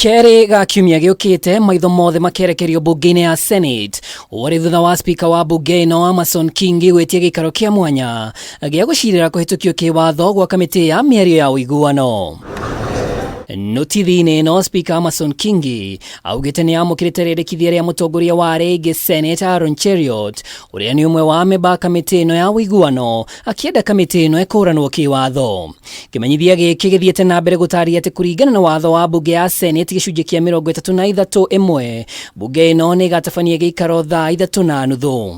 Kerĩ ga kiumia gĩũkĩte maitho mothe makerekerio mbunge-inĩ ya Senate ũrĩ thutha wa spika wa mbunge ĩno Amason Kingi gwĩtia gĩikaro kĩa mwanya gĩa gũcirĩra kũhĩtũkio kĩwatho gwa kamĩtĩ ya mĩario ya ũiguano. Notithi-inĩ ĩno spika Amason Kingi augĩte nĩ amũkĩrĩte rĩendekithia rĩa mũtongoria wa arĩa aingĩ Senate Aaron Cheruiyot ũrĩa nĩ ũmwe wa amemba a kamĩtĩ ĩno ya ũiguano akĩenda kamĩtĩ ĩno ĩkũranwo kĩwatho. Kĩmenyithia gĩkĩ gĩthiĩte na mbere gũtarĩria atĩ kũringana na watho wa mbunge ya Senate gĩcunjĩ kĩa 33(1), mbunge ĩno nĩ ĩgatabania gĩikaro thaa 3:30.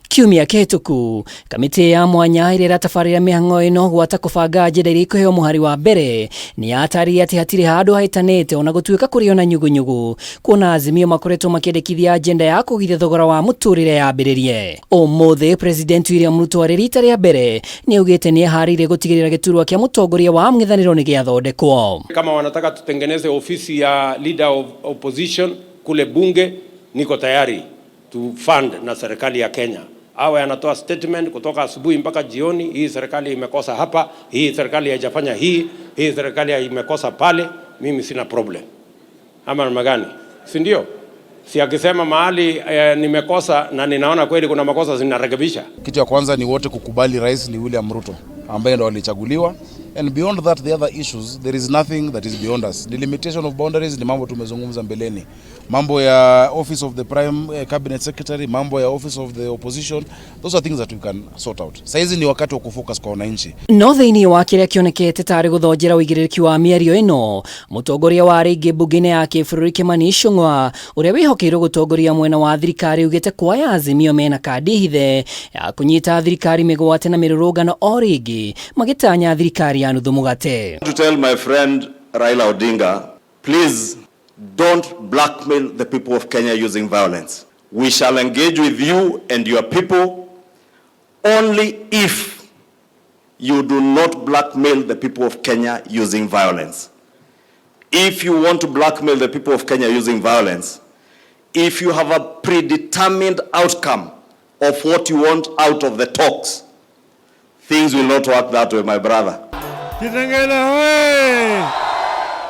Kiumia kĩhĩtũku, kamĩtĩ ya mwanya ĩrĩa ĩratabarĩra mĩhang'o ĩno gwata kũbanga ajenda iria ikũheo mũhari wa mbere nĩ yatarĩria atĩ hatirĩ handũ hahĩtanĩte ona gũtuĩka kũrĩ ona nyugunyugu kuona Azimio makoretwo makĩendekithia ajenda ya kũgithia thogora wa mũtũrĩre yambĩrĩrie. Ũmũthĩ President William Ruto arĩ rita rĩa mbere nĩ augĩte nĩ eharĩirie gũtigĩrĩra gĩturwa kĩa mũtongoria wa mũng'ethanĩro nĩ gĩathondekwo. Kama wanataka tutengeneze ofisi ya leader of opposition kule bunge, niko tayari to fund na serikali ya Kenya. Awe anatoa statement kutoka asubuhi mpaka jioni, hii serikali imekosa hapa, hii serikali haijafanya hii, hii serikali imekosa pale, mimi sina problem. Ama namna gani? Si ndio? Si akisema mahali nimekosa na ninaona kweli kuna makosa zinarekebisha. Kitu ya kwanza ni wote kukubali rais ni William Ruto ambaye ndo alichaguliwa, and beyond that the other issues, there is nothing that is beyond us. Delimitation of boundaries ni mambo tumezungumza mbeleni, mambo ya office of the prime cabinet secretary, mambo ya office of the opposition, those are things that we can sort out. Saizi ni wakati wa kufocus kwa wananchi. No thĩinĩ wa kĩrĩa kĩonekete tarĩ gũthonjera ũigĩrĩrĩki wa mĩario ĩno, mũtongoria wa rĩngĩ mbunge-inĩ ya kĩbũrũri Kimani Ichung'wa ũrĩa wĩhokeirwo gũtongoria mwena wa thirikari augĩte kwaya Azimio mena kandi hithe ya kũnyita thirikari mĩgwate na mĩrũrũngano o rĩngĩ magĩtanya thirikari ya nuthu mũgate. To tell my friend Raila Odinga, please don't blackmail the people of Kenya using violence. We shall engage with you and your people only if you do not blackmail the people of Kenya using violence. If you want to blackmail the people of Kenya using violence, if you have a predetermined outcome of what you want out of the talks, things will not work that way, my brother. Kitengela hoye!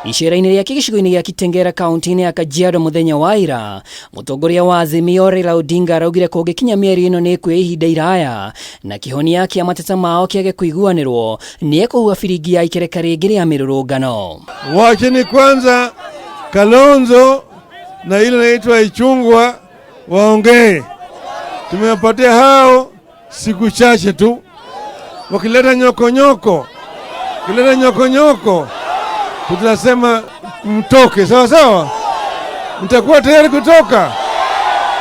Icera-inĩ rĩake gĩcigo-inĩ gĩa Kitengela kaunti-inĩ ya Kajiado mũthenya wa ira, mũtongoria wa Azimio Raila Odinga araugire kũngĩkinya mĩario ĩno nĩ ĩkuoya ihinda iraya na kĩhonia kĩa mateta mao kĩage kũiguanĩrwo nĩ ekũhuha biringi ya ikereka rĩngĩ rĩa mĩrũrũngano. Wacheni kwanza Kalonzo na ile inaitwa Ichung'wah waongee. Tumewapatia hao siku chache tu, wakileta nyokonyoko, wakileta nyokonyoko tutasema mtoke, sawa sawa. Mtakuwa tayari kutoka?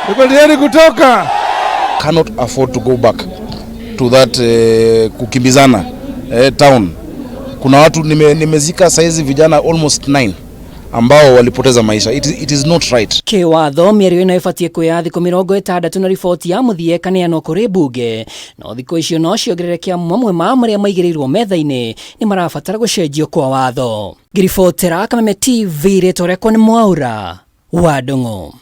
Mtakuwa tayari kutoka? Cannot afford to go back to that kukimbizana town. Kuna watu nimezika saizi vijana almost 9 ambao walipoteza maisha. It is not right. Kĩwatho mĩario ĩno ĩbatiĩ kuoya thikũ 60 na riboti ya mũthia ĩkaneanwo kũrĩ mbunge, no thikũ icio no ciongerereke amu mamwe ma marĩa maigĩrĩirwo metha-inĩ nĩ marabatara gũcenjio kwa watho. Ngĩribotera Kameme TV, rĩtwa rĩakwa nĩ Mwaura wa Ndung'u.